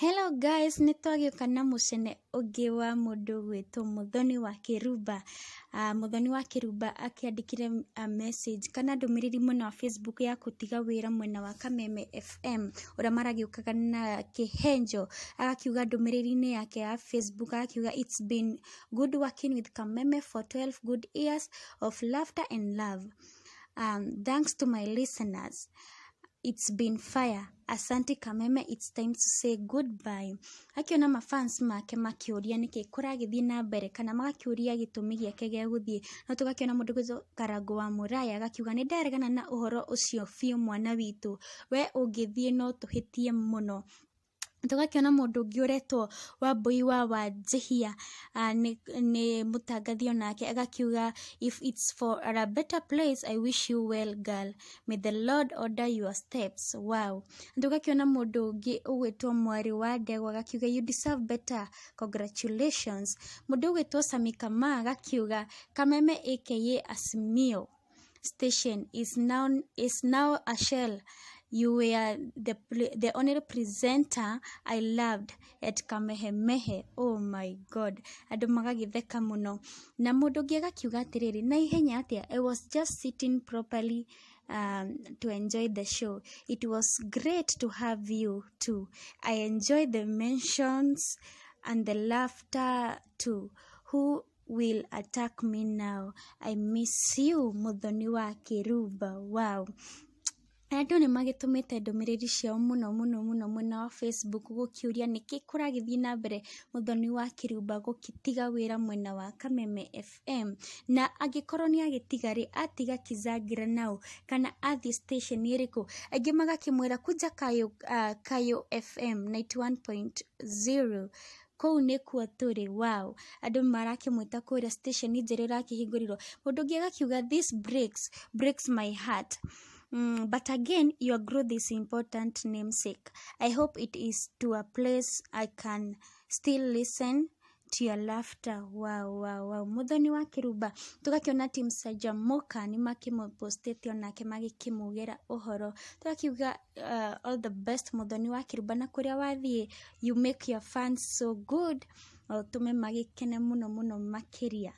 Hello guys, nĩ twagĩũka na mũcene ũngĩ wa mũndũ ũgwĩtwo Mũthoni wa Kĩrumba. Mũthoni wa Kĩrumba akĩandĩkire message kana ndũmĩrĩri mwena wa Facebook ya gũtiga wĩra mwena wa Kameme FM ũrĩa maragĩũkaga na kĩhenjo. Agakiuga ndũmĩrĩri-inĩ yake ya Facebook agakiuga, "It's been good working with Kameme for 12 good years of laughter and love. Thanks to my listeners. It's been fire. Asante Kameme, it's time to say goodbye." Akiona mafans make makĩũria nĩkĩ kũragĩthiĩ na mbere kana magakĩũria gĩtũmi gĩake gĩa gũthiĩ. No tũgakĩona mũndũ ũgwĩtwo Karangũ wa Mũraya agakiuga, "Nĩ ndaregana na ũhoro ũcio biũ, mwana witũ. We ũngĩthiĩ no tũhĩtie mũno." Tũgakĩona mũndũ ũngĩ ũretwo Wambui wa Wanjihia, nĩ mũtangathi onake, agakiuga, "If it's for a better place, I wish you well, girl. May the Lord order your steps." Wow. Tũgakĩona mũndũ ũngĩ ũgwĩtwo Mwarĩ wa Ndegwa agakiuga, "You deserve better, congratulations." Mũndũ ũgwĩtwo Sami Kama agakiuga, "Kameme aka Azimio station is now a shell. You were the only presenter I loved at Kamehemehe." Oh my God, andũ magagĩtheka mũno. Na mũndũ ũngĩ agakiuga atĩrĩrĩ, "Na ihenya atĩa? I was just sitting properly to enjoy the show. It was great to have you too. I enjoy the mentions and the laughter too. Who will attack me now? I miss you, Muthoni wa Kĩrumba." Wow. Andũ nĩ magĩtũmĩte ndũmĩrĩri ciao mũno mũno mũno mwena wa Facebook gũkĩũria nĩkĩ kũragĩthiĩ na mbere Mũthoni wa Kĩrumba gũgĩtiga wĩra mwena wa Kameme FM, na angĩkorwo nĩ agĩtiga rĩ, atiga Kizangira nao kana athiĩ station ĩrĩkũ? Aingĩ magakĩmwĩra kuja Kayo, Kayo FM 91.0, kũu nĩkuo tũrĩ. Wow, andũ marakĩmwĩta kũrĩa station njerũ ĩrakĩhingũrirwo. Mũndũ ũngĩ agakiuga, "This breaks my heart. But again, your growth is important, namesake. I hope it is to a place I can still listen to your laughter." Wow. Muthoni wa Kĩrumba, tũgakĩona team Sajamoka nĩ makĩmũpostĩte onake magĩkĩmugĩra ũhoro. Tũgakiuga all the best, Muthoni wa Kĩrumba, na kũrĩa wathiĩ, you make your fans so good, ũtũme magĩkene mũno mũno makĩria.